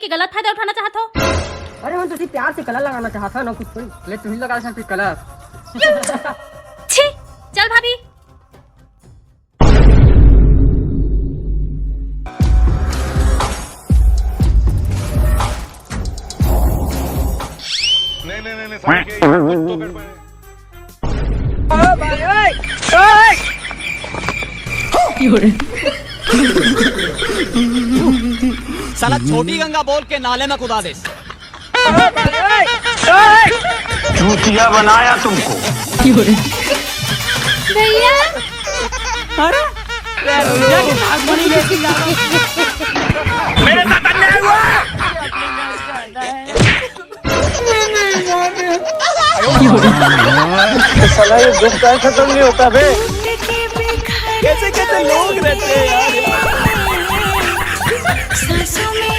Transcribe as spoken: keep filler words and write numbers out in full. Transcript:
गलत फायदा उठाना चाहत हो। अरे, हम तो सिर्फ प्यार से कलर लगाना चाहत हन, ना कुछ थोड़ी। ले, तू ही लगा दे कलर। छी, चल भाभी। नहीं, नहीं, नहीं, नहीं, साले के तो फिर मैं साला छोटी गंगा बोल के नाले में कुदा दे। चूतिया बनाया तुमको। भैया। अरे, भैया की नाक बनी बेटी। मेरे साथ अन्याय हुआ। साला, ये दुख का खत्म नहीं होता बे। कैसे कैसे लोग रहते हैं यार। सांसों में